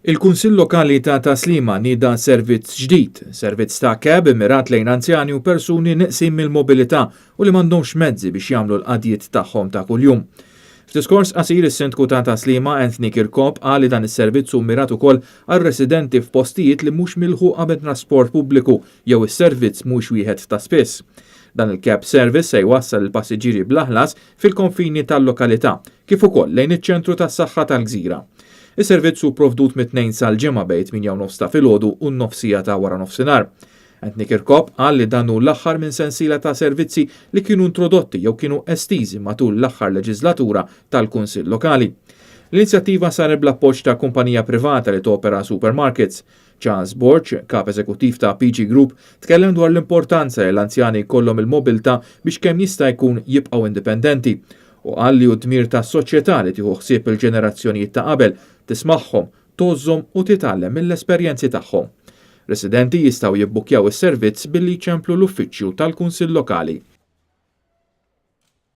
Il-Kunsill Lokali ta' Tas-Sliema nieda servizz ġdid, servizz ta' cab immirat lejn anzjani u persuni neqsin mill-mobilità u li m'għandhomx mezzi biex jagħmlu l-qadjiet tagħhom ta' kuljum. F'diskors qasir is-Sindku ta' Tas-Sliema Anthony Kirkop qal li dan is-servizz hu mmirat ukoll għal residenti f'postijiet li mhux milħuqa bit-trasport pubbliku jew is-servizz mhux wieħed ta' spiss. Dan il-cab service se jwassal il-passiġġieri bla ħlas fil-konfini tal-lokalità kif ukoll lejn iċ-ċentru tas-saħħa tal-gżira. Is-servizz hu provdut mit-Tnejn sal-Ġimgħa bejn 8:30 ta' filgħodu u n-nofsija ta' wara nofsinhar. Anthony Kirkop qal li dan hu l-aħħar minn sensiela ta' servizzi li kienu introdotti jew kienu estiżi matul l-aħħar leġislatura tal-Kunsill Lokali. L-inizjattiva saret bl-appoġġ ta' kumpanija privata li topera supermarkets. Charles Borg, kap eżekuttiv ta' PG Group, tkellem dwar l-importanza li l-anzjani jkollhom il-mobilità biex kemm jista' jkun jibqgħu indipendenti u qal li hu dmir tas-soċjetà li tieħu ħsieb il-ġenerazzjonijiet ta' qabel, tismagħhom, tgħożżhom u titgħallem mill-esperjenzi tagħhom. Residenti jistgħu jibbukkjaw is-servizz billi jċemplu l-uffiċċju tal-Kunsill Lokali.